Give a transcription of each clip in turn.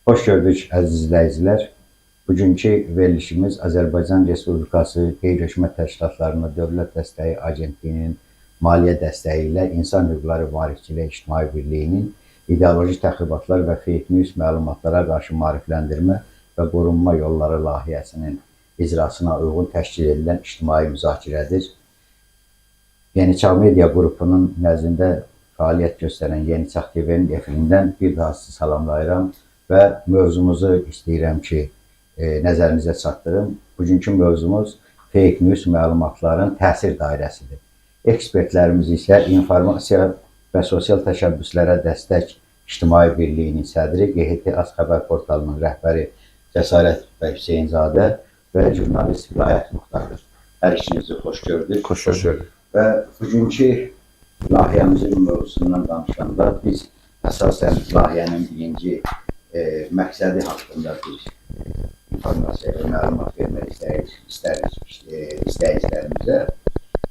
Xoş gördük, əziz izləyicilər. Bugünkü verilişimiz Azərbaycan Respublikası Qeyri-Hökumət Təşkilatlarına Dövlət Dəstəyi Agentliyinin maliyyə dəstəyi ilə İnsan Hüquqları Maarifçiliyi İctimai Birliyinin ideoloji təxribatlar və fake news məlumatlara qarşı maarifləndirmə və qorunma yolları layihəsinin icrasına uyğun təşkil edilən ictimai müzakirədir. Yeniçağ Media qrupunun nəzdində fəaliyyət göstərən Yeniçağ TV-nin efirindən bir daha sizi salamlayıram və mövzumuzu istəyirəm ki, nəzərinizə çatdırım. Bugünkü mövzumuz fake news məlumatların təsir dairəsidir. Ekspertlərimiz isə informasiya və sosial təşəbbüslərə dəstək İctimai Birliyinin sədri, QHT Az xəbər portalının rəhbəri Cəsarət bəy Hüseynzadə və jurnalist Vilayət Muxtardır. Hər ikinizi xoş gördük. Xoş gördük. Və bugünkü layihəmizin mövzusundan danışanda biz əsasən layihənin birinci məqsədi haqqında bir informasiya və məlumat vermək istəyirik istəyicilərimizə.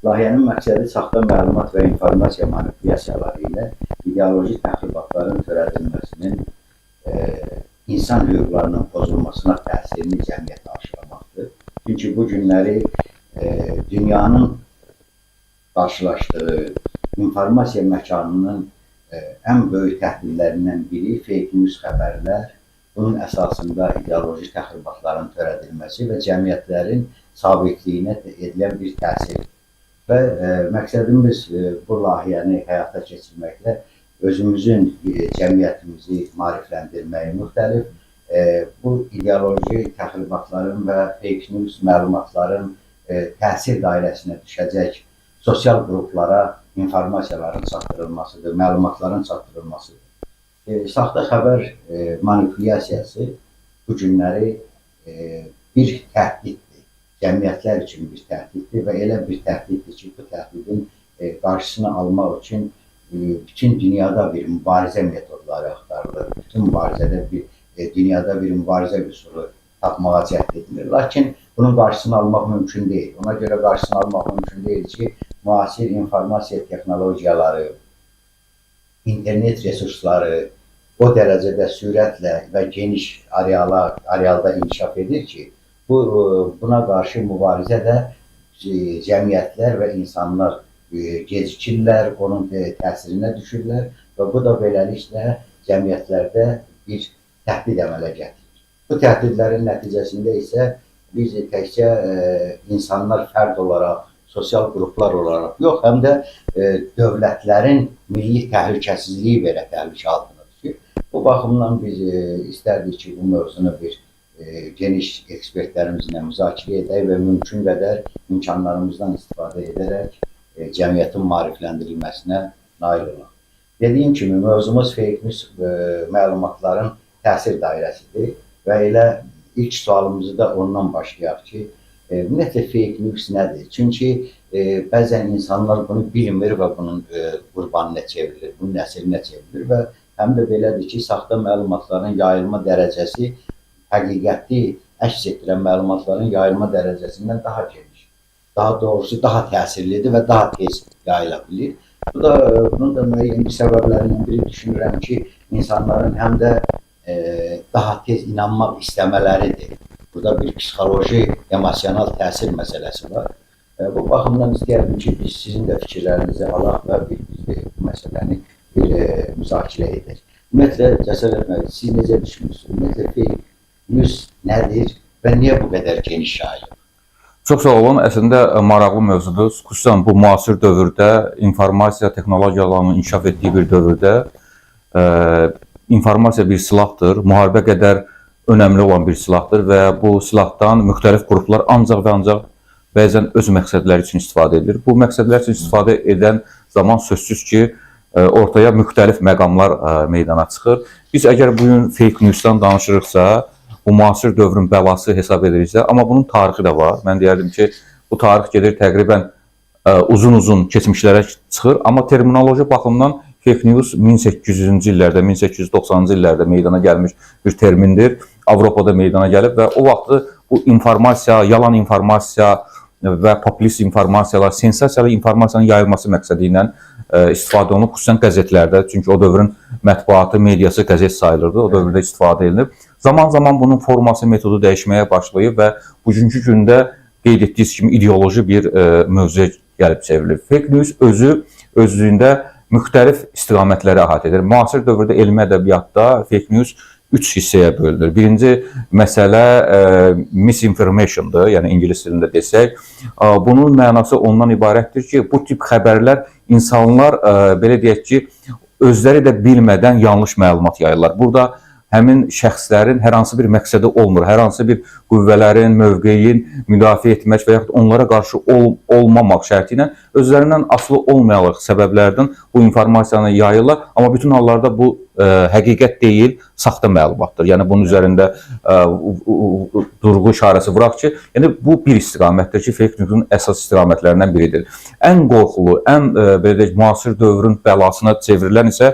Layihənin məqsədi saxta məlumat və informasiya manipulyasiyaları ilə ideoloji təxribatların törədilməsinin insan hüquqlarının pozulmasına təsirini cəmiyyətə aşılamaqdır. Çünki bu günləri dünyanın qarşılaşdığı informasiya məkanının ən böyük təhdidlərindən biri fake news xəbərlər, bunun əsasında ideoloji təxribatların törədilməsi və cəmiyyətlərin sabitliyinə edilən bir təsir. Və məqsədimiz bu layihəni həyata keçirməklə özümüzün cəmiyyətimizi maarifləndirmək, müxtəlif bu ideoloji təxribatların və fake news məlumatların təsir dairəsinə düşəcək sosial qruplara informasiyaların çatdırılmasıdır, məlumatların çatdırılmasıdır. Saxta xəbər manipulyasiyası bu günləri bir təhdiddir. Cəmiyyətlər üçün bir təhdiddir və elə bir təhdiddir ki, bu təhdidin qarşısını almaq üçün bütün dünyada bir mübarizə metodları axtarılır. Bütün mübarizədə bir dünyada bir mübarizə üsulu tapmağa cəhd edilir. Lakin bunun qarşısını almaq mümkün deyil. Ona görə qarşısını almaq mümkün deyil ki, müasir informasiya texnologiyaları, internet resursları o dərəcədə sürətlə və geniş arealda inkişaf edir ki, bu buna qarşı mübarizə də cəmiyyətlər və insanlar gecikirlər, onun təsirinə düşürlər və bu da beləliklə cəmiyyətlərdə bir təhdid əmələ gətirir. Bu təhdidlərin nəticəsində isə biz təkcə insanlar fərd olaraq, sosial qruplar olaraq yox, həm də dövlətlərin milli təhlükəsizliyi belə təhlükə altına düşür. Bu baxımdan biz istərdik ki, bu mövzunu bir geniş ekspertlərimizlə müzakirə edək və mümkün qədər imkanlarımızdan istifadə edərək cəmiyyətin maarifləndirilməsinə nail olaq. Dediyim kimi, mövzumuz fake news məlumatların təsir dairəsidir və elə ilk sualımızı da ondan başlayaq ki, ümumiyyətlə fake news nədir? Çünki bəzən insanlar bunu bilmir və bunun qurbanına çevrilir, bunun əsirinə çevrilir və həm də belədir ki, saxta məlumatların yayılma dərəcəsi həqiqəti əks etdirən məlumatların yayılma dərəcəsindən daha geniş, daha doğrusu daha təsirlidir və daha tez yayıla bilir. Bu da bunun da müəyyən bir səbəblərindən biri düşünürəm ki, insanların həm də daha tez inanmaq istəmələridir. Burada bir psixoloji, emosional təsir məsələsi var. Bu baxımdan istəyərdim ki, biz sizin də fikirlərinizi alaq və biz bu məsələni bir müzakirə edək. Ümumiyyətlə, Cəsarət bəy, siz necə düşünürsünüz? Ümumiyyətlə, fake news nədir və niyə bu qədər geniş yayılır? Çox sağ olun. Əslində maraqlı mövzudur. Xüsusən bu müasir dövrdə, informasiya texnologiyalarının inkişaf etdiyi bir dövrdə informasiya bir silahdır. Müharibə qədər önəmli olan bir silahdır və bu silahdan müxtəlif qruplar ancaq və ancaq bəzən öz məqsədləri üçün istifadə edilir. Bu məqsədlər üçün istifadə edən zaman sözsüz ki, ortaya müxtəlif məqamlar meydana çıxır. Biz əgər bu gün fake news'dan danışırıqsa, bu müasir dövrün bəlası hesab ediriksə, amma bunun tarixi də var. Mən deyərdim ki, bu tarix gedir təqribən uzun-uzun keçmişlərə çıxır, amma terminoloji baxımdan fake news 1800-cü illərdə, 1890-cı illərdə meydana gəlmiş bir termindir. Avropada meydana gəlib və o vaxtı bu informasiya, yalan informasiya, və populist informasiyalar, sensasiyalı informasiyanın yayılması məqsədi ilə istifadə olunub, xüsusən qəzetlərdə. Çünki o dövrün mətbuatı, mediası qəzet sayılırdı. O dövrdə istifadə edilib. Zaman-zaman bunun forması, metodu dəyişməyə başlayıb və bugünkü gündə qeyd etdiyiniz kimi ideoloji bir mövzuya gəlib çevrilib. Fake news özü özlüyündə müxtəlif istiqamətləri əhatə edir. Müasir dövrdə elmi ədəbiyyatda fake news üç hissəyə bölünür. Birinci məsələ misinformationdur, yəni ingilis dilində desək. Bunun mənası ondan ibarətdir ki, bu tip xəbərlər insanlar belə deyək ki, özləri də bilmədən yanlış məlumat yayırlar. Burada həmin şəxslərin hər hansı bir məqsədi olmur. Hər hansı bir qüvvələrin, mövqeyin müdafiə etmək və yaxud onlara qarşı olmamaq şərti ilə özlərindən asılı olmayan səbəblərdən bu informasiyanı yayırlar. Amma bütün hallarda bu həqiqət deyil, saxta məlumatdır. Yəni bunun üzərində durğu işarəsi vuraq ki, yəni bu bir istiqamətdir ki, fake news-un əsas istiqamətlərindən biridir. Ən qorxulu, ən belə deyək, müasir dövrün bəlasına çevrilən isə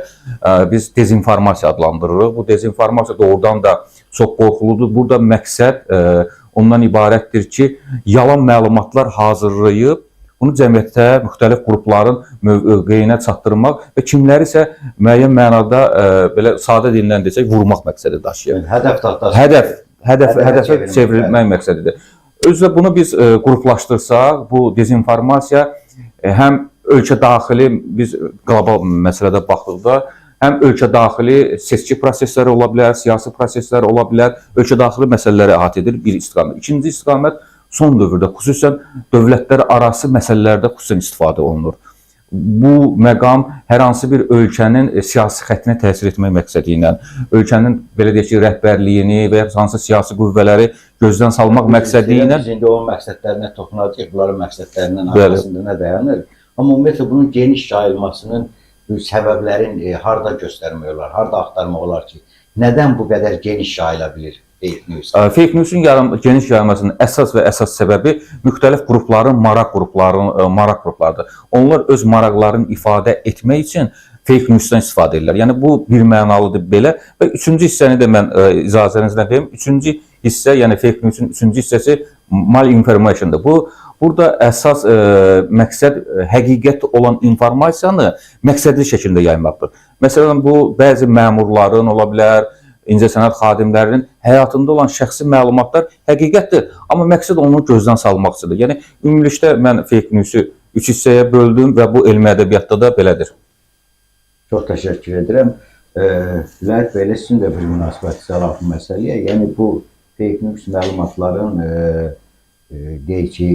biz dezinformasiya adlandırırıq. Bu dezinformasiya doğrudan da çox qorxuludur. Burada məqsəd ondan ibarətdir ki, yalan məlumatlar hazırlayıb bunu cəmiyyətdə müxtəlif qrupların mövqeyinə çatdırmaq və kimləri isə müəyyən mənada belə sadə dillə desək vurmaq məqsədi daşıyır. Yəni, hədəf tahtası. Hədəf Hədəfə hədəfə çevirmək, çevrilmək məqsədidir. Özü də bunu biz qruplaşdırsaq, bu dezinformasiya həm ölkə daxili, biz qlobal məsələdə baxdıqda, həm ölkə daxili seçki prosesləri ola bilər, siyasi proseslər ola bilər, ölkə daxili məsələləri əhatə edir bir istiqamət. İkinci istiqamət son dövrdə xüsusən dövlətlər arası məsələlərdə xüsusən istifadə olunur. Bu məqam hər hansı bir ölkənin siyasi xəttinə təsir etmək məqsədi ilə, ölkənin belə deyək ki, rəhbərliyini və ya hansı siyasi qüvvələri gözdən salmaq məqsədi ilə. Biz indi onun məqsədlərinə toxunacağıq, bunların məqsədlərindən arxasında nə dayanır? Amma ümumiyyətlə bunun geniş yayılmasının səbəblərin harda göstərmək olar, harda axtarmaq olar ki, nədən bu qədər geniş yayıla bilir fake news? Fake news-un geniş yayılmasının əsas və əsas səbəbi müxtəlif qrupların, maraq qruplarının, maraq qruplarıdır. Onlar öz maraqlarını ifadə etmək üçün fake news-dan istifadə edirlər. Yəni bu bir mənalıdır belə və üçüncü hissəni də mən icazənizlə deyim. Üçüncü hissə, yəni fake news-un üçüncü hissəsi malinformation-dır. Bu burada əsas məqsəd həqiqət olan informasiyanı məqsədli şəkildə yaymaqdır. Məsələn, bu bəzi məmurların ola bilər, incəsənət xadimlərinin həyatında olan şəxsi məlumatlar həqiqətdir, amma məqsəd onu gözdən salmaq üçündür. Yəni ümumilikdə mən fake news-u üç hissəyə böldüm və bu elmi ədəbiyyatda da belədir. Çox təşəkkür edirəm. Vilayət bəy, elə sizin də bir münasibətiniz var bu məsələyə. Yəni bu fake news məlumatların deyək ki,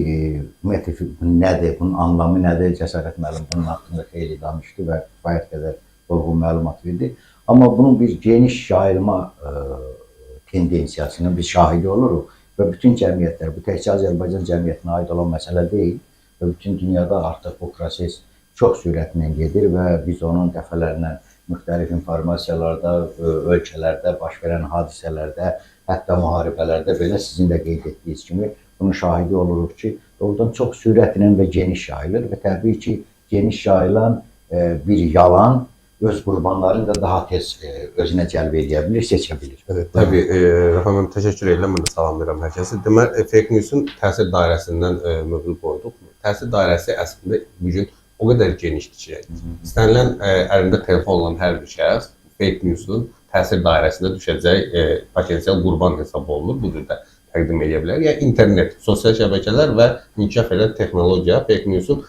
ümumiyyətlə nədir, bunun anlamı nədir? Cəsarət müəllim bunun haqqında xeyli danışdı və kifayət qədər dolğun məlumat verdi. Amma bunun bir geniş yayılma tendensiyasının biz şahidi oluruq və bütün cəmiyyətlər, bu təkcə Azərbaycan cəmiyyətinə aid olan məsələ deyil və bütün dünyada artıq bu proses çox sürətlə gedir və biz onun dəfələrlə müxtəlif informasiyalarda, ölkələrdə baş verən hadisələrdə, hətta müharibələrdə belə sizin də qeyd etdiyiniz kimi bunun şahidi oluruq ki, doğrudan çox sürətlə və geniş yayılır və təbii ki, geniş yayılan bir yalan öz qurbanlarını da daha tez özünə cəlb edə bilir, seçə bilir. Evet, təbii. Rafa müəllim, təşəkkür edirəm. Mən də salamlayıram hər kəsi. Deməli, fake news-un təsir dairəsindən mövzu qoyduq. Təsir dairəsi əslində bu gün o qədər genişdir ki, istənilən əlində telefon olan hər bir şəxs fake news-un təsir dairəsində düşəcək potensial qurban hesab olunur. Bu cür də təqdim edə bilər. Yəni internet, sosial şəbəkələr və inkişaf edən texnologiya fake news-un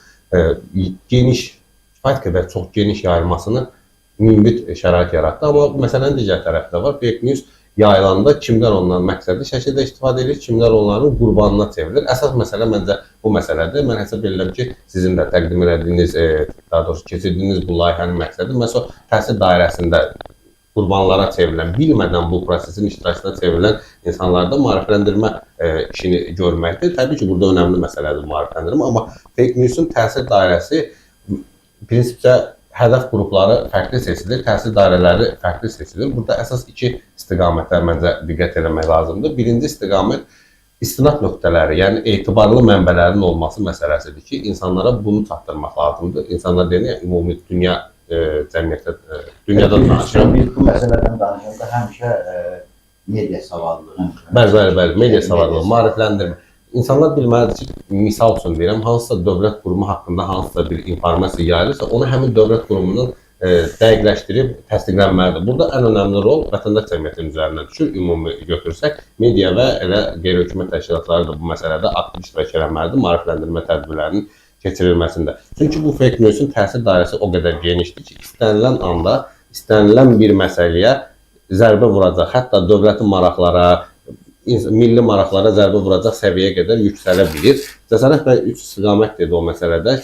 geniş, kifayət qədər çox geniş yayılmasını münbit şərait yaratdı. Amma məsələnin digər tərəfi də var. Fake news yayılanda kimlər ondan məqsədli şəkildə istifadə edir, kimlər onların qurbanına çevrilir. Əsas məsələ məncə bu məsələdir. Mən hesab edirəm ki, sizin də təqdim elədiyiniz, daha doğrusu keçirdiyiniz bu layihənin məqsədi məhz o təsir dairəsində qurbanlara çevrilən, bilmədən bu prosesin iştirakçısına çevrilən insanlarda maarifləndirmə işini görməkdir. Təbii ki, burada önəmli məsələdir maarifləndirmə, amma fake news-un təsir dairəsi prinsipcə hədəf qrupları fərqli seçilir, təsir dairələri fərqli seçilir. Burada əsas iki istiqamətə məncə diqqət eləmək lazımdır. Birinci istiqamət istinad nöqtələri, yəni etibarlı mənbələrin olması məsələsidir ki, insanlara bunu çatdırmaq lazımdır. İnsanlar deyir, yəni, ümumi dünya cəmiyyətdə, dünyada danışıram. Biz bu məsələdən danışanda həmişə media savadlığının Bəli, bəli, bəli, media savadlılığı, maarifləndirmə. İnsanlar bilməlidir ki, misal üçün deyirəm, hansısa dövlət qurumu haqqında hansısa bir informasiya yayılırsa, onu həmin dövlət qurumunun dəqiqləşdirib təsdiqlənməlidir. Burada ən önəmli rol vətəndaş cəmiyyətinin üzərinə düşür. Ümumi götürsək, media və elə qeyri-hökumət təşkilatları da bu məsələdə aktiv iştirak eləməlidir, maarifləndirmə tədbirlərinin keçirilməsində. Çünki bu fake news-un təsir dairəsi o qədər genişdir ki, istənilən anda, istənilən bir məsələyə zərbə vuracaq, hətta dövlətin maraqlara, milli maraqlara zərbə vuracaq səviyyəyə qədər yüksələ bilir. Cəsarət bəy 3 istiqamət dedi o məsələdə,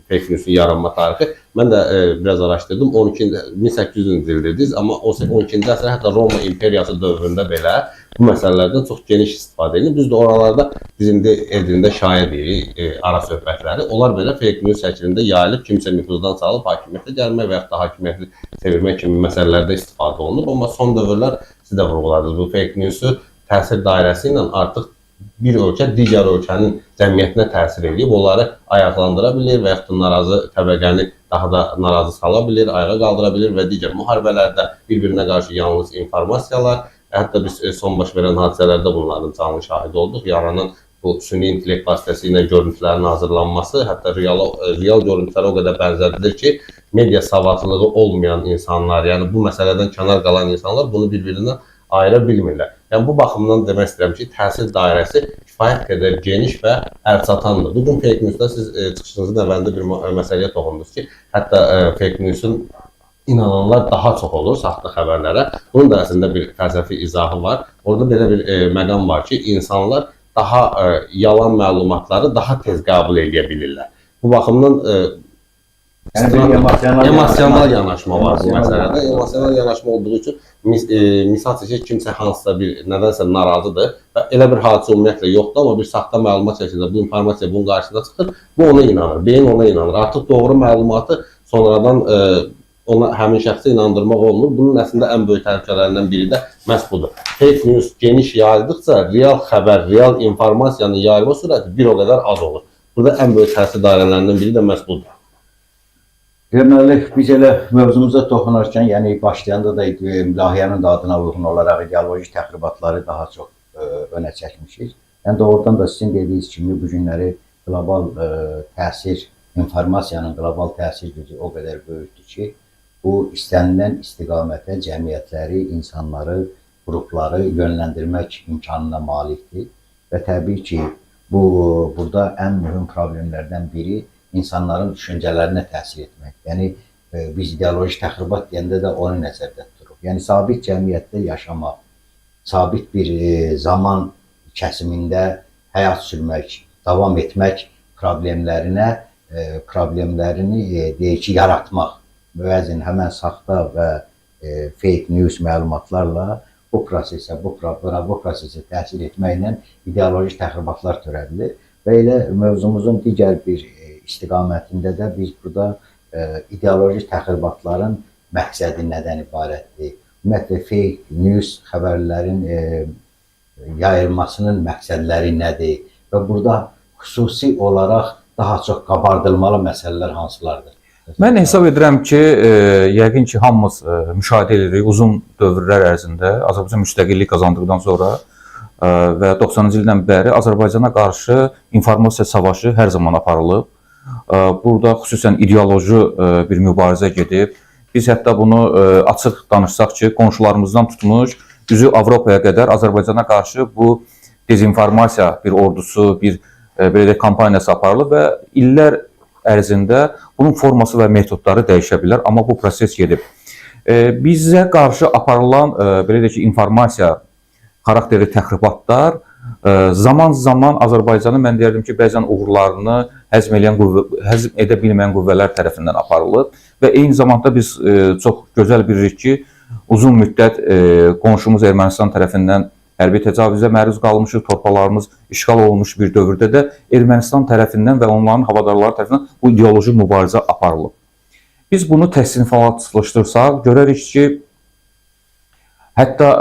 fake news-un yaranma tarixi. Mən də biraz araşdırdım. 12 1800-cü il dediniz, amma 12-ci əsr, hətta Roma imperiyası dövründə belə bu məsələlərdən çox geniş istifadə edilir. Düzdür, oralarda biz indi Edrində şayə deyirik, ara söhbətləri. Onlar belə fake news şəklində yayılıb, kimsə nüfuzdan salıb hakimiyyətə gəlmək və yaxud da hakimiyyəti çevirmək kimi məsələlərdə istifadə olunur. Amma son dövrlər siz də vurğuladınız, bu fake news-u təsir dairəsi ilə artıq bir ölkə digər ölkənin cəmiyyətinə təsir eləyib, onları ayaqlandıra bilir və yaxud da narazı təbəqəni daha da narazı sala bilir, ayağa qaldıra bilir və digər müharibələrdə bir-birinə qarşı yanlış informasiyalar, hətta biz son baş verən hadisələrdə bunların canlı şahidi olduq. Yaranan bu süni intellekt vasitəsilə görüntülərin hazırlanması, hətta real görüntülərə o qədər bənzədilir ki, media savadlılığı olmayan insanlar, yəni bu məsələdən kənar qalan insanlar bunu bir-birindən ayıra bilmirlər. Yəni bu baxımdan demək istəyirəm ki, təsir dairəsi kifayət qədər geniş və əlçatandır. Bu gün fake news-da siz çıxışınızın əvvəlində bir məsələyə toxundunuz ki, hətta fake news-un inananlar daha çox olur saxta xəbərlərə. Bunun da əslində bir fəlsəfi izahı var. Orada belə bir məqam var ki, insanlar daha yalan məlumatları daha tez qəbul edə bilirlər. Bu baxımdan Yəni bir emosional yanaşma var bu məsələdə. Emosional yanaşma olduğu üçün misal çəkək, kimsə hansısa bir nədənsə narazıdır və elə bir hadisə ümumiyyətlə yoxdur, amma bir saxta məlumat şəklində bu informasiya bunun qarşısına çıxır, bu ona inanır, beyin ona inanır. Artıq doğru məlumatı sonradan ona, həmin şəxsə inandırmaq olmur. Bunun əslində ən böyük təhlükələrindən biri də məhz budur. Fake news geniş yayıldıqca real xəbər, real informasiyanın yayılma sürəti bir o qədər az olur. Burada ən böyük təsir dairələrindən biri də məhz budur. Deməli, biz elə mövzumuza toxunarkən, yəni başlayanda da layihənin də adına uyğun olaraq ideoloji təxribatları daha çox önə çəkmişik. Yəni doğrudan da sizin dediyiniz kimi bu günləri qlobal təsir, informasiyanın qlobal təsir gücü o qədər böyükdür ki, bu istənilən istiqamətə cəmiyyətləri, insanları, qrupları yönləndirmək imkanına malikdir. Və təbii ki, bu burada ən mühüm problemlərdən biri insanların düşüncələrinə təsir etmək. Yəni biz ideoloji təxribat deyəndə də onu nəzərdə tuturuq. Yəni sabit cəmiyyətdə yaşamaq, sabit bir zaman kəsimində həyat sürmək, davam etmək problemlərini deyək ki, yaratmaq. Bəzən həmən saxta və fake news məlumatlarla bu prosesə, bu bu prosesə təsir etməklə ideoloji təxribatlar törədilir. Və elə mövzumuzun digər bir istiqamətində də biz burada ideoloji təxribatların məqsədi nədən ibarətdir? Ümumiyyətlə fake news xəbərlərin yayılmasının məqsədləri nədir? Və burada xüsusi olaraq daha çox qabardılmalı məsələlər hansılardır? Mən hesab edirəm ki, yəqin ki, hamımız müşahidə edirik uzun dövrlər ərzində Azərbaycan müstəqillik qazandıqdan sonra və 90-cı ildən bəri Azərbaycana qarşı informasiya savaşı hər zaman aparılıb. Burada xüsusən ideoloji bir mübarizə gedib. Biz hətta bunu açıq danışsaq ki, qonşularımızdan tutmuş üzü Avropaya qədər Azərbaycana qarşı bu dezinformasiya bir ordusu, bir belə deyək, kampaniyası aparılıb və illər ərzində bunun forması və metodları dəyişə bilər, amma bu proses gedib. Bizə qarşı aparılan belə deyək ki, informasiya xarakterli təxribatlar zaman-zaman Azərbaycanın, mən deyərdim ki, bəzən uğurlarını həzm eləyən qüvvə, həzm edə bilməyən qüvvələr tərəfindən aparılıb və eyni zamanda biz çox gözəl bilirik ki, uzun müddət qonşumuz Ermənistan tərəfindən hərbi təcavüzə məruz qalmışıq, torpaqlarımız işğal olunmuş bir dövrdə də Ermənistan tərəfindən və onların havadarları tərəfindən bu ideoloji mübarizə aparılıb. Biz bunu təsnifatlaşdırsaq, görərik ki, hətta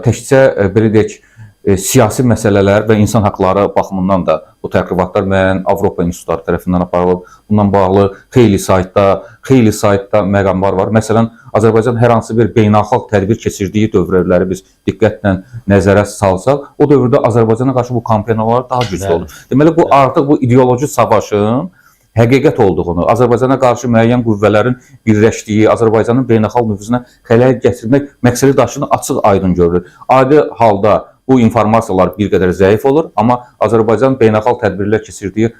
təkcə belə deyək, siyasi məsələlər və insan haqları baxımından da bu təxribatlar müəyyən Avropa institutları tərəfindən aparılıb. Bundan bağlı xeyli saytda məqamlar var. Məsələn, Azərbaycan hər hansı bir beynəlxalq tədbir keçirdiyi dövrləri biz diqqətlə nəzərə salsaq, o dövrdə Azərbaycana qarşı bu kampaniyalar daha güclü olur. Deməli, bu artıq bu ideoloji savaşın həqiqət olduğunu, Azərbaycana qarşı müəyyən qüvvələrin birləşdiyi, Azərbaycanın beynəlxalq nüfuzuna xələl gətirmək məqsədi daşını açıq aydın görülür. Adi halda bu informasiyalar bir qədər zəif olur, amma Azərbaycan beynəlxalq tədbirlər keçirdiyi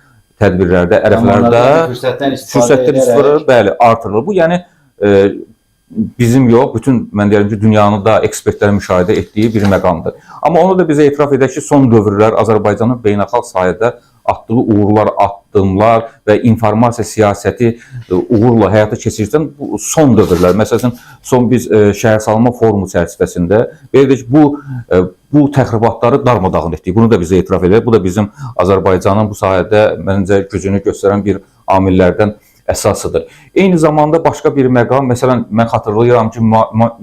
tədbirlərdə, ərəflərdə fürsətdən istifadə fürsətdən istifadə, bəli, artırılır. Bu yəni bizim yox, bütün mən deyərəm ki, dünyanın da ekspertlərin müşahidə etdiyi bir məqamdır. Amma onu da bizə etiraf edək ki, son dövrlər Azərbaycanın beynəlxalq sahədə atdığı uğurlar, addımlar və informasiya siyasəti uğurla həyata keçirsən bu son dövrlər. Məsələn, son biz şəhərsalma forumu çərçivəsində belə deyək, bu təxribatları darmadağın etdik. Bunu da bizə etiraf edək. Bu da bizim Azərbaycanın bu sahədə məncə gücünü göstərən bir amillərdən əsasıdır. Eyni zamanda başqa bir məqam, məsələn, mən xatırlayıram ki,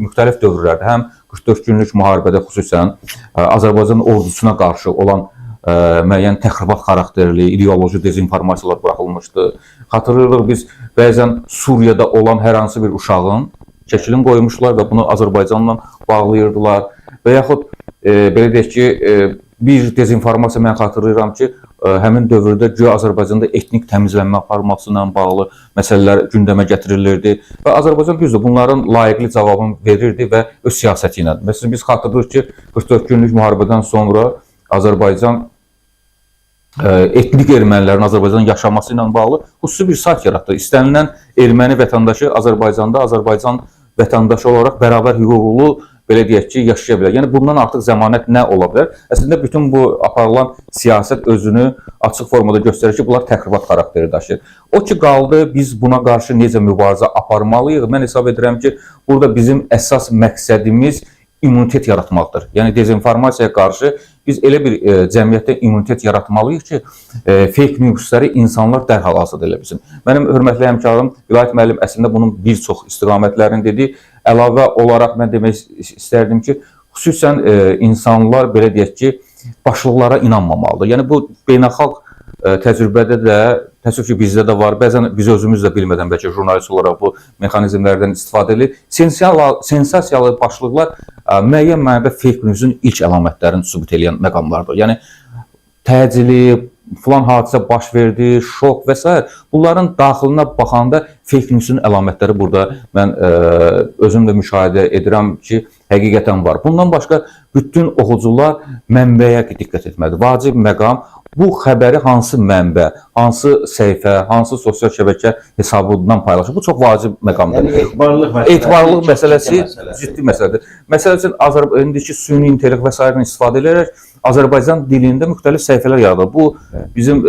müxtəlif dövrlərdə həm 44 günlük müharibədə xüsusən Azərbaycan ordusuna qarşı olan müəyyən təxribat xarakterli ideoloji dezinformasiyalar buraxılmışdı. Xatırlayırıq biz bəzən Suriyada olan hər hansı bir uşağın şəklini qoymuşlar və bunu Azərbaycanla bağlayırdılar. Və yaxud belə deyək ki, bir dezinformasiya mən xatırlayıram ki, həmin dövrdə güya Azərbaycanda etnik təmizlənmə aparılması ilə bağlı məsələlər gündəmə gətirilirdi və Azərbaycan düzdür, bunların layiqli cavabını verirdi və öz siyasəti ilə. Məsələn, biz xatırlayırıq ki, 44 günlük müharibədən sonra Azərbaycan etnik ermənilərin Azərbaycanda yaşaması ilə bağlı xüsusi bir sayt yaratdı. İstənilən erməni vətəndaşı Azərbaycanda Azərbaycan vətəndaşı olaraq bərabər hüquqlu belə deyək ki, yaşaya bilər. Yəni bundan artıq zəmanət nə ola bilər? Əslində bütün bu aparılan siyasət özünü açıq formada göstərir ki, bunlar təxribat xarakteri daşıyır. O ki qaldı, biz buna qarşı necə mübarizə aparmalıyıq? Mən hesab edirəm ki, burada bizim əsas məqsədimiz immunitet yaratmaqdır. Yəni dezinformasiyaya qarşı biz elə bir cəmiyyətdə immunitet yaratmalıyıq ki, fake newsləri insanlar dərhal azad edə bilsin. Mənim hörmətli həmkarım Vilayət müəllim əslində bunun bir çox istiqamətlərini dedi. Əlavə olaraq mən demək istərdim ki, xüsusən insanlar belə deyək ki, başlıqlara inanmamalıdır. Yəni bu beynəlxalq təcrübədə də təəssüf ki, bizdə də var. Bəzən biz özümüz də bilmədən bəlkə jurnalist olaraq bu mexanizmlərdən istifadə edirik. Sensasiyalı başlıqlar müəyyən mənada fake news'un ilk əlamətlərini sübut edən məqamlardır. Yəni təcili, filan hadisə baş verdi, şok və s. Bunların daxilinə baxanda fake news'un əlamətləri burada mən özüm də müşahidə edirəm ki, həqiqətən var. Bundan başqa bütün oxucular mənbəyə diqqət etməlidir. Vacib məqam bu xəbəri hansı mənbə, hansı səhifə, hansı sosial şəbəkə hesabından paylaşır. Bu çox vacib məqamdır. Yəni etibarlılıq məsələsi. Etibarlılıq məsələsi ciddi məsələdir. Ciddi məsələdir. Məsəl üçün indiki süni intellekt və sairədən istifadə edərək Azərbaycan dilində müxtəlif səhifələr yaradılır. Bu bizim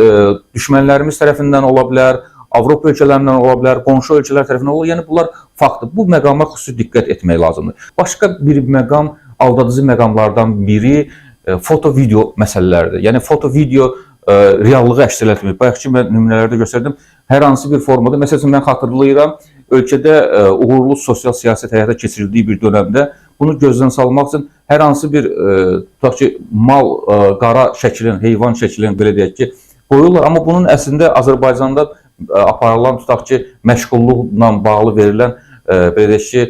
düşmənlərimiz tərəfindən ola bilər, Avropa ölkələrindən ola bilər, qonşu ölkələr tərəfindən ola bilər. Yəni bunlar faktdır. Bu məqama xüsusi diqqət etmək lazımdır. Başqa bir məqam, aldadıcı məqamlardan biri foto-video məsələləridir. Yəni foto-video reallığı əks etmir. Bayaqki mən nümunələrdə göstərdim. Hər hansı bir formada, məsəl üçün mən xatırlayıram, ölkədə uğurlu sosial siyasət həyata keçirildiyi bir dönəmdə bunu gözdən salmaq üçün hər hansı bir tutaq ki, mal qara şəklin, heyvan şəklin belə deyək ki, qoyurlar. Amma bunun əslində Azərbaycanda aparılan tutaq ki, məşğulluqla bağlı verilən belə deyək ki,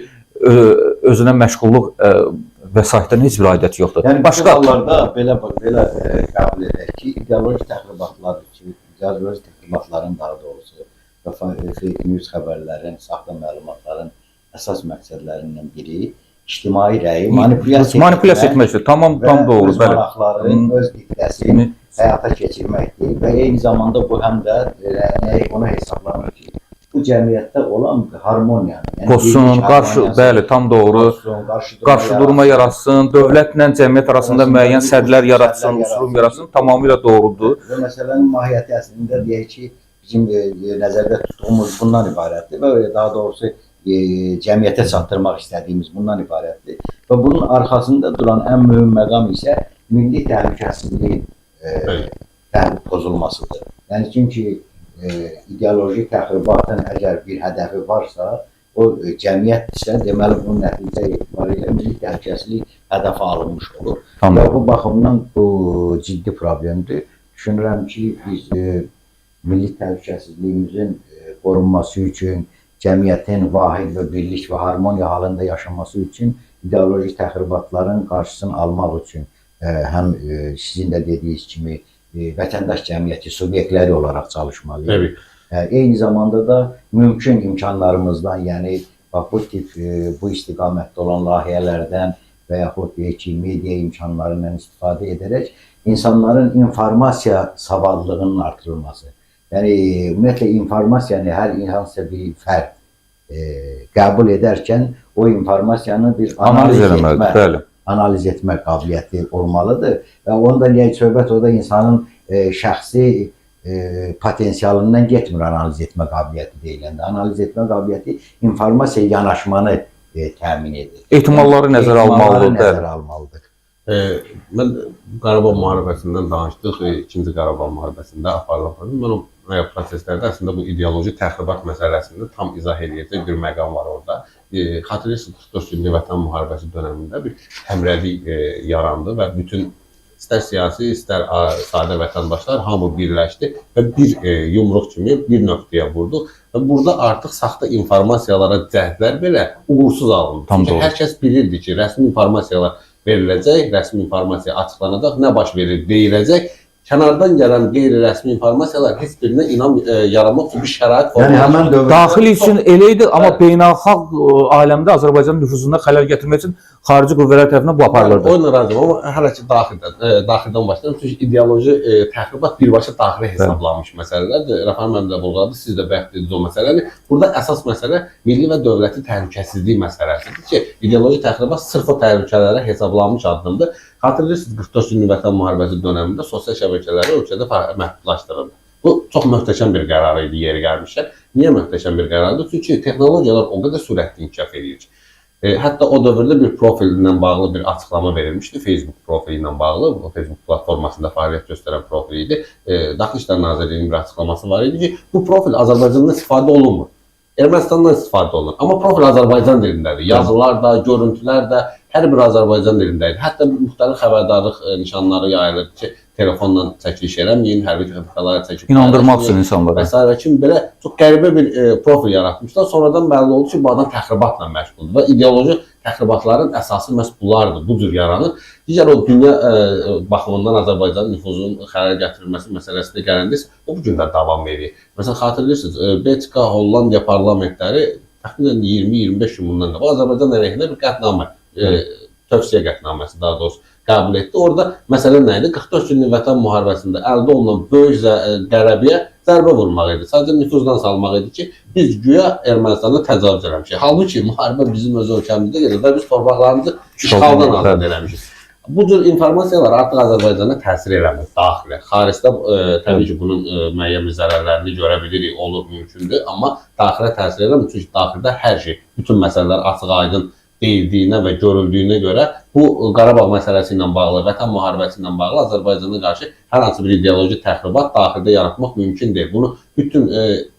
özünə məşğulluq vəsaitdən heç bir aidiyyəti yoxdur. Yəni Başqa başqa hallarda belə qəbul edək ki, ideoloji təxribatlar ki, ideoloji təxribatların daha doğrusu və fake news xəbərlərin, saxta məlumatların əsas məqsədlərindən biri ictimai rəyi manipulyasiya manipulyasiya etməkdir. Tamam, və tam doğru, öz bəli. maraqları, öz diktəsini həyata keçirməkdir və eyni zamanda bu həm də onu hesablanır ki, bu cəmiyyətdə olan harmoniyanı, yəni Pozsun, birlik qarşı, harmoniyası bəli, tam doğru. pozsun, qarşı durma Qarşı durma yaratsın, dövlətlə cəmiyyət arasında müəyyən sədlər yaratsın, uçurum yaratsın, tamamilə doğrudur. Və məsələnin mahiyyəti əslində deyək ki, bizim nəzərdə tutduğumuz bundan ibarətdir və daha doğrusu cəmiyyətə çatdırmaq istədiyimiz bundan ibarətdir. Və bunun arxasında duran ən mühüm məqam isə milli təhlükəsizliyin pozulmasıdır. Yəni çünki ideoloji təxribatın əgər bir hədəfi varsa, o cəmiyyətdirsə, deməli bunun nəticə etibarilə milli təhlükəsizlik hədəfə alınmış olur. Tam Və doğru. bu baxımdan bu ciddi problemdir. Düşünürəm ki, biz milli təhlükəsizliyimizin qorunması üçün, cəmiyyətin vahid və birlik və harmoniya halında yaşaması üçün ideoloji təxribatların qarşısını almaq üçün həm sizin də dediyiniz kimi vətəndaş cəmiyyəti subyektləri olaraq çalışmalıyıq. Təbii. Eyni zamanda da mümkün imkanlarımızdan, yəni bax bu tip bu istiqamətdə olan layihələrdən və yaxud deyək ki, media imkanlarından istifadə edərək insanların informasiya savadlılığının artırılması. Yəni ümumiyyətlə informasiyanı hər hansısa bir fərd qəbul edərkən o informasiyanı bir Analiz analiz eləməlidir, etmə, bəli. analiz etmə qabiliyyəti olmalıdır və onda niyə söhbət orada insanın şəxsi potensialından getmir analiz etmə qabiliyyəti deyiləndə. Analiz etmə qabiliyyəti informasiya yanaşmanı təmin edir. Ehtimalları nəzərə Ehtimalları almalıdır, bəli. nəzərə almalıdır. Mən Qarabağ müharibəsindən danışdıq, İkinci Qarabağ müharibəsində aparılan. Mən o proseslərdə əslində bu ideoloji təxribat məsələsində tam izah eləyəcək bir məqam var orada. Xatırlayırsınız, 44 günlük Vətən müharibəsi dönəmində bir həmrəylik yarandı və bütün istər siyasi, istər sadə vətəndaşlar hamı birləşdi və bir yumruq kimi bir nöqtəyə vurdu. Və burada artıq saxta informasiyalara cəhdlər belə uğursuz alındı. Tam Çünki doğru. hər kəs bilirdi ki, rəsmi informasiyalar veriləcək, rəsmi informasiya açıqlanacaq, nə baş verir deyiləcək. Kənardan gələn qeyri-rəsmi informasiyalar heç birinə inam yaranmaq üçün bir şərait Yəni formalaşmadı. həmin dövrdə Daxil üçün elə idi, amma Bəli. beynəlxalq aləmdə Azərbaycanın nüfuzuna xələl gətirmək üçün xarici qüvvələr tərəfindən bu aparılırdı. Onunla razıyam, amma hələ ki daxildən başlayıram. Çünki ideoloji təxribat birbaşa daxilə hesablanmış məsələlərdir. Rafael müəllim də vurğuladı, siz də bayaq dediniz o məsələni. Burada əsas məsələ milli və dövləti təhlükəsizlik məsələsidir ki, ideoloji təxribat sırf o təhlükələrə hesablanmış addımdır. Xatırlayırsınız, 44 günlük Vətən müharibəsi dönəmində sosial şəbəkələri ölkədə məhdudlaşdırıldı. Bu çox möhtəşəm bir qərar idi yeri gəlmişkən. Niyə möhtəşəm bir qərardır? Çünki texnologiyalar o qədər sürətli inkişaf edir ki. Hətta o dövrdə bir profillə bağlı bir açıqlama verilmişdi. Facebook profili ilə bağlı, o Facebook platformasında fəaliyyət göstərən profil idi. Daxili İşlər Nazirliyinin bir açıqlaması var idi ki, bu profil Azərbaycanda istifadə olunmur. Ermənistandan istifadə olunur. Amma profil Azərbaycan dilindədir. Yazılar da, görüntülər də hər bir Azərbaycan dilində idi. Hətta müxtəlif xəbərdarlıq nişanları yayılırdı ki, telefonla çəkiliş eləməyin, hərbi texnikalara çəkib İnandırmaq üçün insanlara. və sairə kimi belə çox qəribə bir profil yaratmışlar. Sonradan bəlli oldu ki, bu adam təxribatla məşğuldur və ideoloji təxribatların əsası məhz bunlardır, bu cür yaranır. Digər o dünya baxımından Azərbaycanın nüfuzunun xələl gətirilməsi məsələsinə gələndə isə o bu gün də davam edir. Məsələn, xatırlayırsınız, Belçika, Hollandiya parlamentləri təxminən 20-25 gün bundan qabaq Azərbaycan əleyhinə bir qətnamə, tövsiyə qətnaməsi daha doğrusu qəbul etdi. Orada məsələ nə idi? 44 günlük Vətən müharibəsində əldə olunan böyük qələbəyə zərbə vurmaq idi. Sadəcə nüfuzdan salmaq idi ki, biz güya Ermənistana təcavüz eləmişik. Halbuki müharibə bizim öz ölkəmizdə gedir və biz torpaqlarımızı işğaldan azad eləmişik. Bu cür informasiyalar artıq Azərbaycana təsir eləmir daxilə. Xaricdə təbii ki, bunun müəyyən bir zərərlərini görə bilirik, olur, mümkündür, amma daxilə təsir eləmir. Çünki daxildə hər şey, bütün məsələlər açıq-aydın deyildiyinə və görüldüyünə görə bu Qarabağ məsələsi ilə bağlı, vətən müharibəsi ilə bağlı Azərbaycana qarşı hər hansı bir ideoloji təxribat daxildə yaratmaq mümkün deyil. Bunu bütün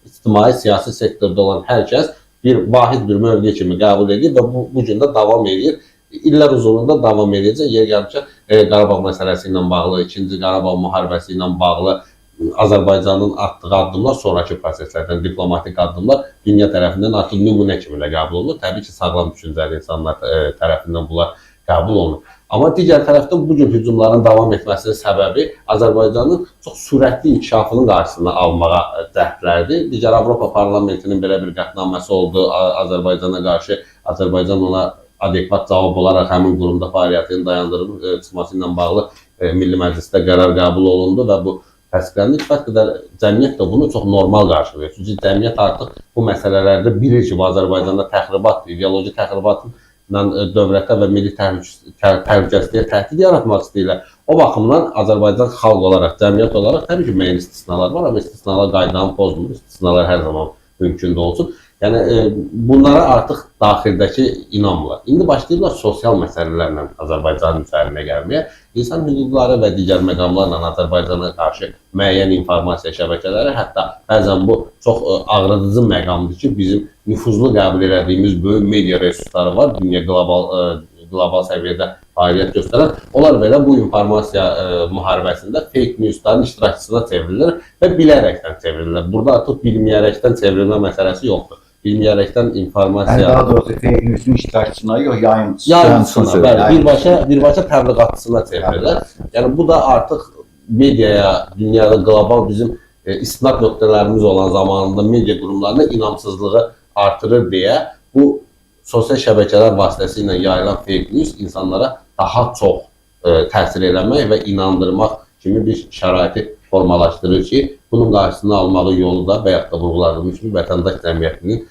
ictimai, siyasi sektorda olan hər kəs bir vahid bir mövqe kimi qəbul edir və bu gün də davam edir. İllər uzunluğunda davam edəcək. Yer gəlmişə Qarabağ məsələsi ilə bağlı, İkinci Qarabağ müharibəsi ilə bağlı Azərbaycanın atdığı addımlar, sonrakı proseslərdən diplomatik addımlar dünya tərəfindən artıq nümunə kimi də qəbul olunur. Təbii ki, sağlam düşüncəli insanlar tərəfindən bunlar qəbul olunur. Amma digər tərəfdən bu cür hücumların davam etməsinin səbəbi Azərbaycanın çox sürətli inkişafının qarşısını almağa cəhdlərdir. Digər Avropa Parlamentinin belə bir qətnaməsi oldu Azərbaycana qarşı. Azərbaycan ona adekvat cavab olaraq həmin qurumda fəaliyyətini dayandırıb çıxması ilə bağlı Milli Məclisdə qərar qəbul olundu və bu təsdiqləndi. Kifayət qədər cəmiyyət də bunu çox normal qarşılayır. Çünki cəmiyyət artıq bu məsələlərdə bilir ki, bu Azərbaycanda təxribatdır, ideoloji təxribatla dövlətə və milli təhlükəsizliyə təhdid yaratmaq istəyirlər. O baxımdan Azərbaycan xalq olaraq, cəmiyyət olaraq təbii ki, müəyyən istisnalar var, amma istisnalar qaydanı pozmur. İstisnalar hər zaman mümkün də olsun. Yəni bunlara artıq daxildəki inanmırlar. İndi başlayırlar sosial məsələlərlə Azərbaycanın üzərinə gəlməyə. İnsan hüquqları və digər məqamlarla Azərbaycana qarşı müəyyən informasiya şəbəkələri, hətta bəzən bu çox ağrıdıcı məqamdır ki, bizim nüfuzlu qəbul elədiyimiz böyük media resursları var, dünya qlobal səviyyədə fəaliyyət göstərən. Onlar belə bu informasiya müharibəsində fake newsların iştirakçısına çevrilir və bilərəkdən çevrilirlər. Burada artıq bilməyərəkdən çevrilmə məsələsi yoxdur. Bilməyərəkdən informasiya... Yəni daha doğrusu fake news'un iştirakçısına yox, yayımçısına. Yayımçısına, bəli, birbaşa təbliğatçısına çevrilir. Yəni bu da artıq mediaya, dünyada qlobal bizim istinad nöqtələrimiz olan zamanında media qurumlarına inamsızlığı artırır deyə bu sosial şəbəkələr vasitəsilə yayılan fake news insanlara daha çox təsir eləmək və inandırmaq kimi bir şəraiti formalaşdırır ki, bunun qarşısını almağın yolu da bayaq da vurğuladığımız kimi vətəndaş cəmiyyətinin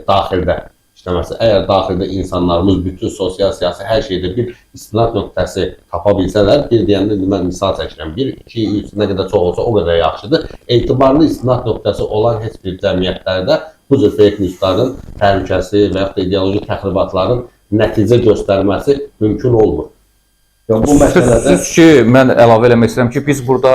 daxildə işləməsi. Əgər daxildə insanlarımız bütün sosial, siyasi hər şeydə bir istinad nöqtəsi tapa bilsələr, bir deyəndə indi mən misal çəkirəm, 1, 2, 3 nə qədər çox olsa o qədər yaxşıdır. Etibarlı istinad nöqtəsi olan heç bir cəmiyyətlərdə bu cür fake newsların təhlükəsi və yaxud da ideoloji təxribatların nəticə göstərməsi mümkün olmur. Ya bu məsələdə Sözsüz ki, mən əlavə eləmək istəyirəm ki, biz burada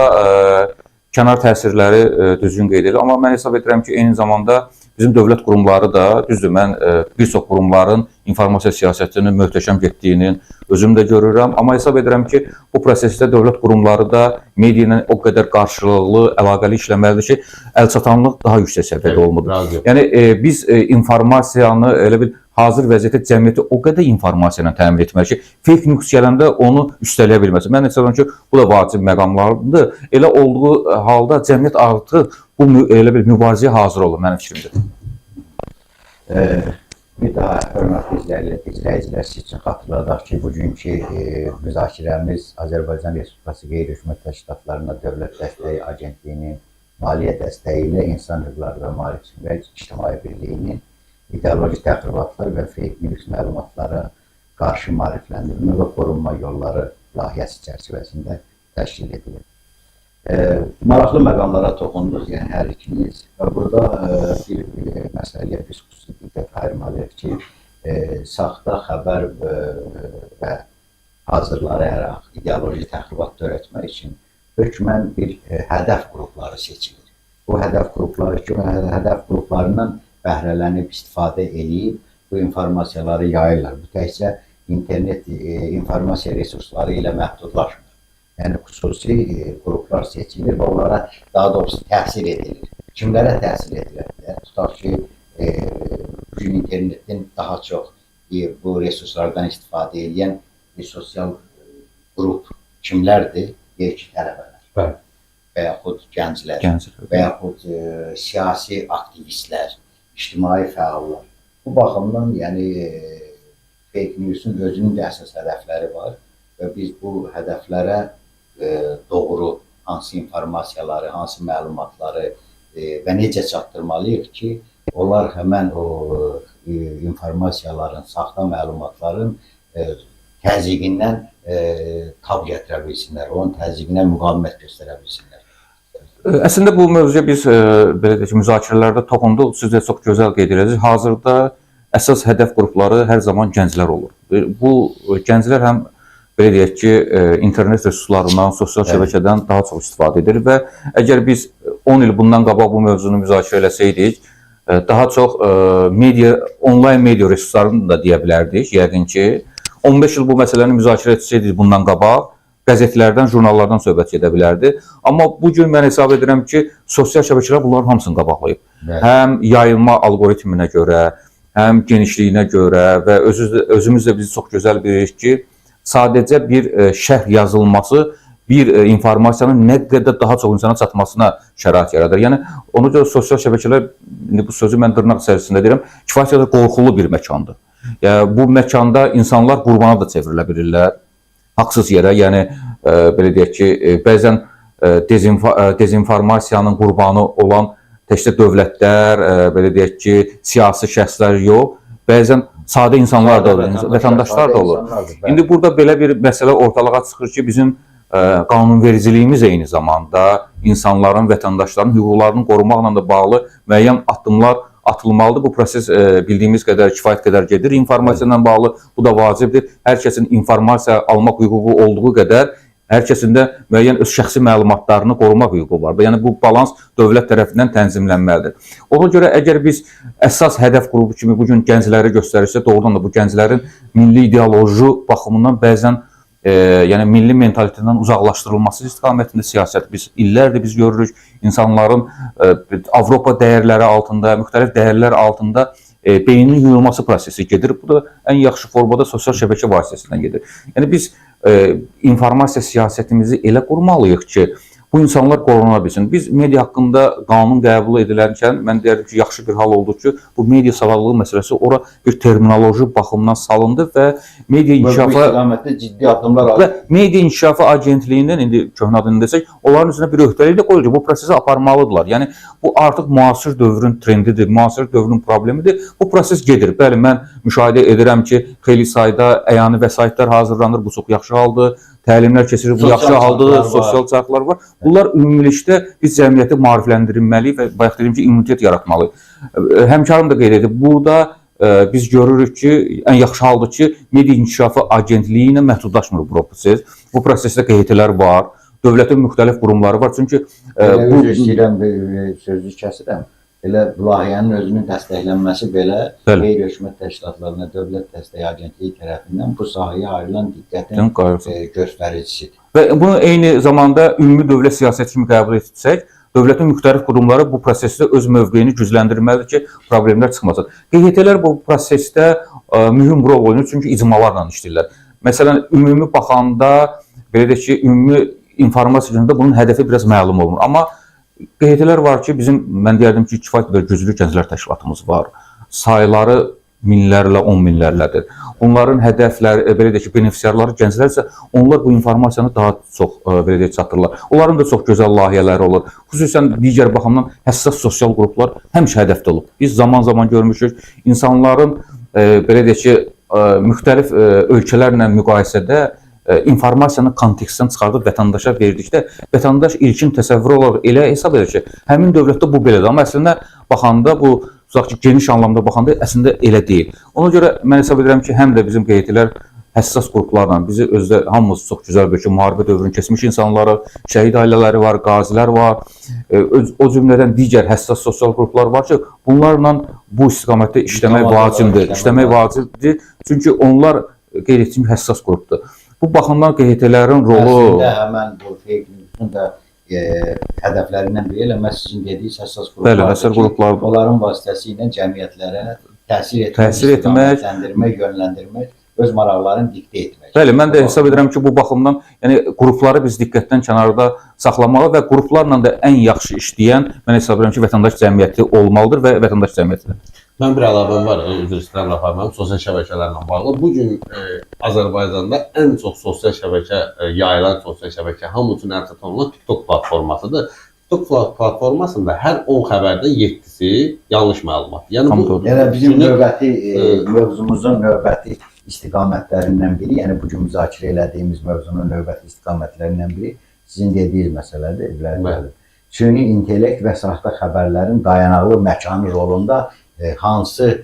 kənar təsirləri düzgün qeyd edirik. Amma mən hesab edirəm ki, eyni zamanda bizim dövlət qurumları da, düzdür, mən bir çox qurumların informasiya siyasətinin möhtəşəm getdiyini özüm də görürəm. Amma hesab edirəm ki, bu prosesdə dövlət qurumları da media ilə o qədər qarşılıqlı, əlaqəli işləməlidir ki, əlçatanlıq daha yüksək səviyyədə olmalıdır. Yəni biz informasiyanı elə bil hazır vəziyyətdə cəmiyyəti o qədər informasiya ilə təmin etməliyik ki, fake news gələndə onu üstələyə bilməsin. Mən hesab edirəm ki, bu da vacib məqamlardır. Elə olduğu halda cəmiyyət artıq bu elə bir mübarizəyə hazır olur mənim fikrimcə. Bir daha hörmətli izləyicilər, siz üçün xatırladaq ki, bugünkü müzakirəmiz Azərbaycan Respublikası Qeyri-Hökumət Təşkilatlarına Dövlət Dəstəyi Agentliyinin maliyyə dəstəyi ilə İnsan Hüquqları və Maarif və İctimai Birliyinin ideoloji təxribatlar və fake news məlumatlara qarşı maarifləndirmə və qorunma yolları layihəsi çərçivəsində təşkil edilir. Maraqlı məqamlara toxunduq, yəni hər ikiniz. Və burada bir məsələyə biz xüsusi diqqət ayırmalıyıq ki, saxta xəbər və hazırlayaraq ideoloji təxribat törətmək üçün hökmən bir hədəf qrupları seçilir. Bu hədəf qrupları ki, hədəf qruplarından bəhrələnib istifadə eləyib bu informasiyaları yayırlar. Bu təkcə internet informasiya resursları ilə məhdudlaşmır. Yəni xüsusi qruplar seçilir və onlara daha doğrusu təsir edilir. Kimlərə təsir edilir? Yəni, tutaq ki, bugün internetin daha çox bu resurslardan istifadə edən bir sosial qrup kimlərdir? Deyək ki, tələbələr. Bəli. Və yaxud gənclər, və yaxud siyasi aktivistlər, ictimai fəallar. Bu baxımdan, yəni fake news'un özünün də əsas hədəfləri var və biz bu hədəflərə doğru hansı informasiyaları, hansı məlumatları və necə çatdırmalıyıq ki, onlar həmən o informasiyaların, saxta məlumatların təzyiqindən tab gətirə bilsinlər, onun təzyiqinə müqavimət göstərə bilsinlər. Əslində bu mövzuya biz belə deyək ki, müzakirələrdə toxunduq. Siz də çox gözəl qeyd edirsiniz. Hazırda əsas hədəf qrupları hər zaman gənclər olur. Bu gənclər həm belə deyək ki, internet resurslarından, sosial şəbəkədən daha çox istifadə edir və əgər biz 10 il bundan qabaq bu mövzunu müzakirə eləsəydik, daha çox media, onlayn media resurslarını da deyə bilərdik. Yəqin ki, 15 il bu məsələni müzakirə etsəydik bundan qabaq, qəzetlərdən, jurnallardan söhbət gedə bilərdi. Amma bu gün mən hesab edirəm ki, sosial şəbəkələr bunların hamısını qabaqlayıb. Bəli. Həm yayılma alqoritminə görə, həm genişliyinə görə və özümüz də biz çox gözəl bilirik ki, sadəcə bir şərh yazılması bir informasiyanın nə qədər daha çox insana çatmasına şərait yaradır. Yəni ona görə sosial şəbəkələr, indi bu sözü mən dırnaq içərisində deyirəm, kifayət qədər qorxulu bir məkandır. Yəni bu məkanda insanlar qurbana da çevrilə bilirlər. Haqsız yerə, yəni belə deyək ki, bəzən dezinformasiyanın qurbanı olan təkcə dövlətlər, belə deyək ki, siyasi şəxslər yox, bəzən sadə insanlar da olur, vətəndaşlar da olur. İndi burada belə bir məsələ ortalığa çıxır ki, bizim qanunvericiliyimiz eyni zamanda insanların, vətəndaşların hüquqlarını qorumaqla da bağlı müəyyən addımlar atılmalıdır. Bu proses bildiyimiz qədər kifayət qədər gedir. İnformasiya ilə bağlı bu da vacibdir. Hər kəsin informasiya almaq hüququ olduğu qədər hər kəsin də müəyyən öz şəxsi məlumatlarını qorumaq hüququ vardır. Yəni bu balans dövlət tərəfindən tənzimlənməlidir. Ona görə əgər biz əsas hədəf qrupu kimi bu gün gəncləri göstərirsə, doğrudan da bu gənclərin milli ideoloji baxımından bəzən yəni milli mentalitetdən uzaqlaşdırılması istiqamətində siyasət biz illərdir biz görürük insanların Avropa dəyərləri altında, müxtəlif dəyərlər altında beyninin yuyulması prosesi gedir. Bu da ən yaxşı formada sosial şəbəkə vasitəsilə gedir. Yəni biz informasiya siyasətimizi elə qurmalıyıq ki, bu insanlar qoruna bilsin. Biz media haqqında qanun qəbul edilərkən mən deyərdim ki, yaxşı bir hal oldu ki, bu media savadlılığı məsələsi ora bir terminoloji baxımdan salındı və media Və bu inkişafı istiqamətdə ciddi addımlar və Media İnkişafı Agentliyinin indi köhnə adını desək, onların üzərinə bir öhdəlik də qoyulur ki, bu prosesi aparmalıdırlar. Yəni bu artıq müasir dövrün trendidir, müasir dövrün problemidir. Bu proses gedir. Bəli, mən müşahidə edirəm ki, xeyli sayda əyani vəsaitlər hazırlanır. Bu çox yaxşı haldır. Təlimlər keçirilir, bu Sosial yaxşı haldır. çarxlar var. Sosial çarxlar var. Bunlar ümumilikdə biz cəmiyyəti maarifləndirilməliyik və bayaq dediyim ki, immunitet yaratmalıyıq. Həmkarım da qeyd edib, burada biz görürük ki, ən yaxşı haldır ki, Media İnkişafı Agentliyi ilə məhdudlaşmır bu proses. Bu prosesdə QHT-lər var, dövlətin müxtəlif qurumları var. Çünki Elə bu üzr istəyirəm, sözü kəsirəm. Elə bu layihənin özünün dəstəklənməsi belə Bəli. qeyri-hökumət təşkilatlarına Dövlət Dəstəyi Agentliyi tərəfindən bu sahəyə ayrılan diqqətin Qayğısı. Göstəricisidir. Və bunu eyni zamanda ümumi dövlət siyasəti kimi qəbul etsək, dövlətin müxtəlif qurumları bu prosesdə öz mövqeyini gücləndirməlidir ki, problemlər çıxmasın. QHT-lər bu prosesdə mühüm rol oynayır, çünki icmalarla işləyirlər. Məsələn, ümumi baxanda, belə deyək ki, ümumi informasiya üzərində bunun hədəfi biraz məlum olmur. Amma QHT-lər var ki, bizim, mən deyərdim ki, kifayət qədər güclü gənclər təşkilatımız var. Sayları minlərlə, 10 minlərlədir. Onların hədəfləri, belə deyək ki, benefisiarları gənclər isə onlar bu informasiyanı daha çox belə deyək çatdırırlar. Onların da çox gözəl layihələri olur. Xüsusən digər baxımdan həssas sosial qruplar həmişə hədəfdə olub. Biz zaman-zaman görmüşük insanların belə deyək ki, müxtəlif ölkələrlə müqayisədə informasiyanı kontekstdən çıxardıb vətəndaşa verdikdə vətəndaş ilkin təsəvvür olaraq elə hesab edir ki, həmin dövlətdə bu belədir. Amma əslində baxanda bu tutaq ki, geniş anlamda baxanda əslində elə deyil. Ona görə mən hesab edirəm ki, həm də bizim QHT-lər həssas qruplarla bizi özdə hamımız çox gözəl bir ki, müharibə dövrünü keçmiş insanlarıq, şəhid ailələri var, qazilər var, o cümlədən digər həssas sosial qruplar var ki, bunlarla bu istiqamətdə işləmək vacibdir. İşləmək vacibdir. Çünki onlar qeyd etdiyim həssas qrupdur. Bu baxımdan QHT-lərin rolu Əslində həmən bu fake news-un da hədəflərindən biri elə məhz sizin dediyiniz həssas qruplardır. Bəli, həssas qruplardır. Onların vasitəsilə cəmiyyətlərə təsir etmək, Təsir etmək, istiqamətləndirmək, yönləndirmək, öz maraqlarını diktə etmək. Bəli, mən də hesab edirəm ki, bu baxımdan, yəni qrupları biz diqqətdən kənarda saxlamalı və qruplarla da ən yaxşı işləyən, mən hesab edirəm ki, vətəndaş cəmiyyəti olmalıdır və vətəndaş cəmiyyətidir. Mən bir əlavəm var, üzr istəyirəm Rafa müəllim, sosial şəbəkələrlə bağlı. Bu gün Azərbaycanda ən çox sosial şəbəkə, yayılan sosial şəbəkə hamı üçün ən çatan olan TikTok platformasıdır. TikTok platformasında hər 10 xəbərdən 7-si yanlış məlumat. Yəni Tam bu doğru. Yəni bizim Şimdi, növbəti mövzumuzun növbəti istiqamətlərindən biri, yəni bu gün müzakirə elədiyimiz mövzunun növbəti istiqamətlərindən biri sizin dediyiniz məsələdir, İbrahim müəllim. Süni intellekt və saxta xəbərlərin dayanaqlı məkanı rolunda hansı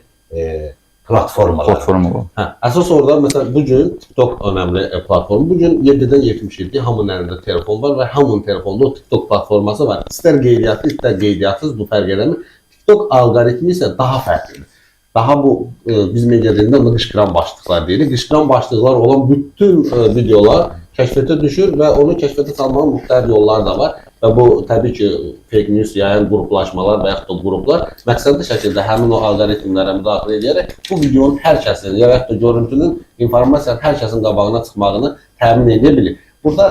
platformalar? Platforma var. Hə, əsas orada məsələn bu gün TikTok önəmli platform. Bu gün 7-dən 77 hamının əlində telefon var və hamının telefonunda o TikTok platforması var. İstər qeydiyyatlı, istər qeydiyyatсız bu fərq eləmir. TikTok alqoritmi isə daha fərqlidir. Daha bu biz media dilində ona qışqıran başlıqlar deyirik. Qışqıran başlıqlar olan bütün videolar kəşfiyyata düşür və onu kəşfiyyata salmağın müxtəlif yolları da var. Və bu təbii ki, fake news yayan qruplaşmalar və yaxud da qruplar məqsədli şəkildə həmin o alqoritmlərə müdaxilə edərək bu videonun hər kəsin, ya yaxud da görüntünün, informasiyanın hər kəsin qabağına çıxmağını təmin edə bilir. Burada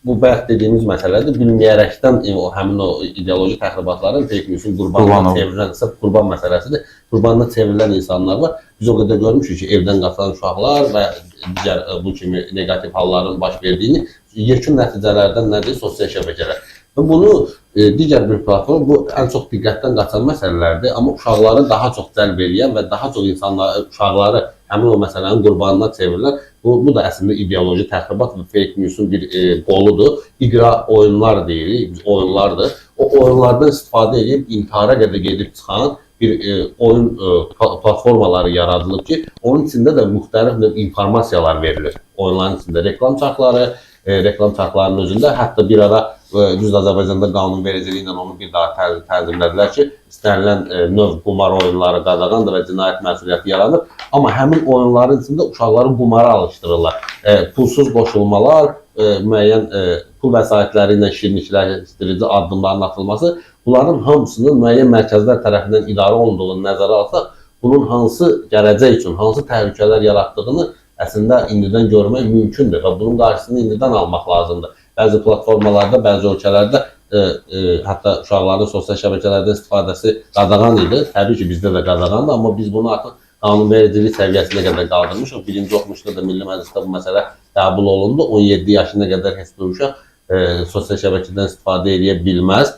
bu bayaq dediyimiz məsələdir. Bilməyərəkdən həmin o ideoloji təxribatların fake news-un qurbanına çevrilən, sırf qurban məsələsidir. Qurbanına çevrilən insanlar var. Biz o qədər görmüşük ki, evdən qaçan uşaqlar və digər bu kimi neqativ halların baş verdiyini yekun nəticələrdən nədir? Sosial şəbəkələr. Və bunu digər bir platform, bu ən çox diqqətdən qaçan məsələlərdir, amma uşaqları daha çox cəlb eləyən və daha çox insanları, uşaqları həmin o məsələnin qurbanına çevirirlər. Bu da əslində ideoloji təxribat və fake news-un bir qoludur. İqra oyunlar deyirik, biz oyunlardır. O oyunlardan istifadə edib intihara qədər gedib çıxan bir oyun platformaları yaradılıb ki, onun içində də müxtəlif növ informasiyalar verilir. Oyunların içində reklam çarxları, reklam çarxlarının özündə hətta bir ara düz Azərbaycanda qanunvericiliyi ilə onu bir daha tənzimlədilər ki, istənilən növ qumar oyunları qadağandır və cinayət məsuliyyəti yaranır. Amma həmin oyunların içində uşaqları qumara alışdırırlar. Pulsuz qoşulmalar, müəyyən pul vəsaitləri ilə şirinlikləşdirici addımların atılması, bunların hamısının müəyyən mərkəzlər tərəfindən idarə olunduğunu nəzərə alsaq, bunun hansı gələcək üçün hansı təhlükələr yaratdığını əslində indidən görmək mümkündür və bunun qarşısını indidən almaq lazımdır. Bəzi platformalarda, bəzi ölkələrdə hətta uşaqların sosial şəbəkələrdən istifadəsi qadağan idi. Təbii ki, bizdə də qadağandır, amma biz bunu artıq qanunvericilik səviyyəsinə qədər qaldırmışıq. Birinci oxunuşda da Milli Məclisdə bu məsələ qəbul olundu. 17 yaşına qədər heç bir uşaq sosial şəbəkədən istifadə edə bilməz.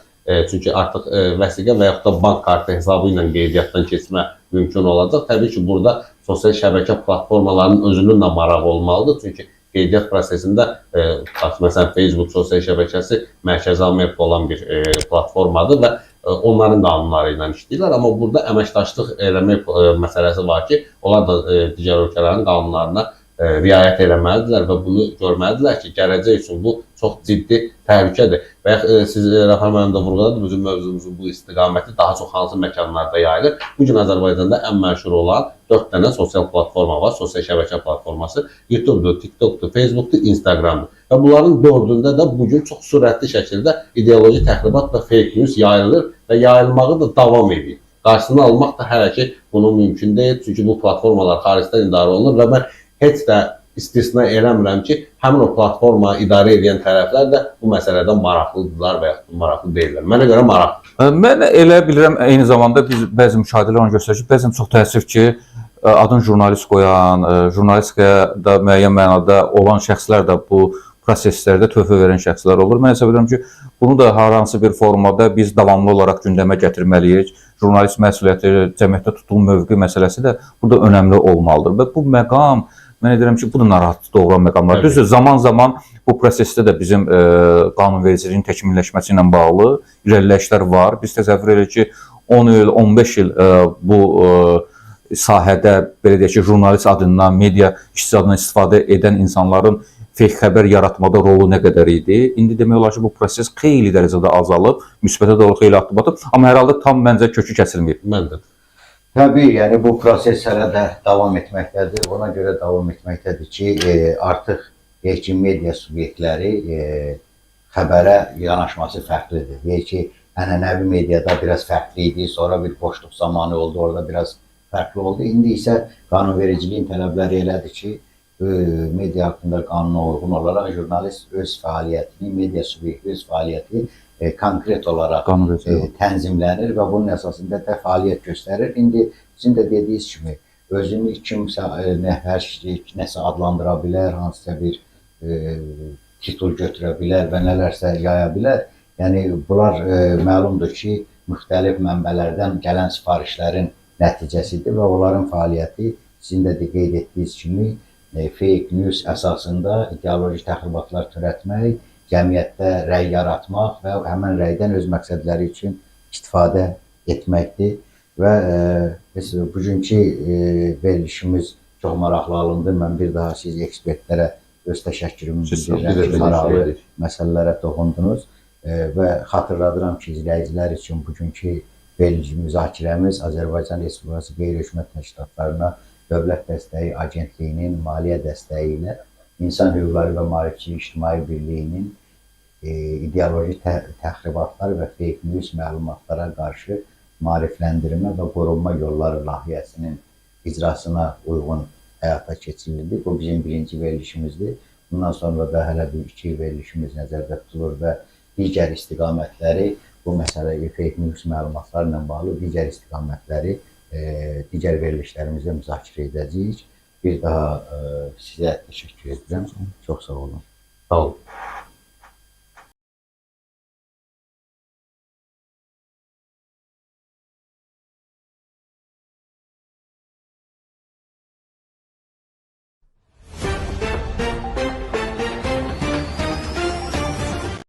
Çünki artıq vəsiqə və yaxud da bank kartı hesabı ilə qeydiyyatdan keçmə mümkün olacaq. Təbii ki, burada sosial şəbəkə platformalarının özünün də marağı olmalıdır. Çünki qeydiyyat prosesində məsələn Facebook sosial şəbəkəsi Mərkəzi Amerika olan bir platformadır və onların qanunları ilə işləyirlər. Amma burada əməkdaşlıq eləmək məsələsi var ki, onlar da digər ölkələrin qanunlarına riayət eləməlidirlər və bunu görməlidirlər ki, gələcək üçün bu çox ciddi təhlükədir. Və siz Rəfar müəllim də vurğuladı, bizim mövzumuzun bu istiqaməti daha çox hansı məkanlarda yayılır. Bu gün Azərbaycanda ən məşhur olan 4 dənə sosial platforma var, sosial şəbəkə platforması. YouTube-dur, TikTok-dur, Facebook-dur, Instagram-dır. Və bunların dördündə də bu gün çox sürətli şəkildə ideoloji təxribat və fake news yayılır və yayılmağı da davam edir. Qarşısını almaq da hələ ki bunun mümkün deyil. Çünki bu platformalar xaricdən idarə olunur və mən heç də istisna eləmirəm ki, həmin o platforma idarə edən tərəflər də bu məsələdən maraqlıdırlar və yaxud maraqlı deyillər. Mənə görə maraqlı. Mən elə bilirəm, eyni zamanda biz bəzi müşahidələr onu göstərir ki, bəzən çox təəssüf ki, adını jurnalist qoyan, jurnalistikaya da müəyyən mənada olan şəxslər də bu proseslərdə töhfə verən şəxslər olur. Mən hesab edirəm ki, bunu da hər hansı bir formada biz davamlı olaraq gündəmə gətirməliyik. Jurnalist məsuliyyəti, cəmiyyətdə tutduğu mövqe məsələsi də burada önəmli olmalıdır. Və bu məqam, mən edirəm ki, bu da narahat doğuran məqamlar. Düzdür, zaman-zaman bu prosesdə də bizim qanunvericiliyin təkmilləşməsi ilə bağlı irəliləyişlər var. Biz təsəvvür edirik ki, 10 il, 15 il bu sahədə, belə deyək ki, jurnalist adından, media işçisi adından istifadə edən insanların fake xəbər yaratmada rolu nə qədər idi? İndi demək olar ki, bu proses xeyli dərəcədə azalıb, müsbətə doğru xeyli addım atıb, amma hər halda tam məncə kökü kəsilməyib. Mən də. Təbii, yəni bu proses hələ də davam etməkdədir. Ona görə davam etməkdədir ki, artıq deyək ki, media subyektləri xəbərə yanaşması fərqlidir. Deyək ki, ənənəvi mediada biraz fərqli idi, sonra bir boşluq zamanı oldu, orada biraz fərqli oldu. İndi isə qanunvericiliyin tələbləri elədir ki, media haqqında qanuna uyğun olaraq jurnalist öz fəaliyyətini, media subyekti öz fəaliyyəti konkret olaraq tənzimlənir və bunun əsasında da fəaliyyət göstərir. İndi sizin də dediyiniz kimi özünü kimsə hər şey nəsə adlandıra bilər, hansısa bir titul götürə bilər və nələrsə yaya bilər. Yəni bunlar məlumdur ki, müxtəlif mənbələrdən gələn sifarişlərin nəticəsidir və onların fəaliyyəti sizin də qeyd etdiyiniz kimi fake news əsasında ideoloji təxribatlar törətmək, cəmiyyətdə rəy yaratmaq və həmin rəydən öz məqsədləri üçün istifadə etməkdir. Və bugünkü verilişimiz çox maraqlı alındı. Mən bir daha siz ekspertlərə öz təşəkkürümü bildirirəm ki, maraqlı məsələlərə toxundunuz. Və xatırladıram ki, izləyicilər üçün bugünkü veriliş müzakirəmiz Azərbaycan Respublikası Qeyri-Hökumət Təşkilatlarına Dövlət Dəstəyi Agentliyinin maliyyə dəstəyi ilə İnsan Hüquqları və Maarifçilik İctimai Birliyinin ideoloji təxribatlar və fake news məlumatlara qarşı maarifləndirmə və qorunma yolları layihəsinin icrasına uyğun həyata keçirildi. Bu bizim birinci verilişimizdir. Bundan sonra da hələ bir iki verilişimiz nəzərdə tutulur və digər istiqamətləri, bu məsələ fake news məlumatlarla bağlı digər istiqamətləri digər verilişlərimizdə müzakirə edəcəyik. Bir daha sizə təşəkkür edirəm. Çox sağ olun. Sağ olun.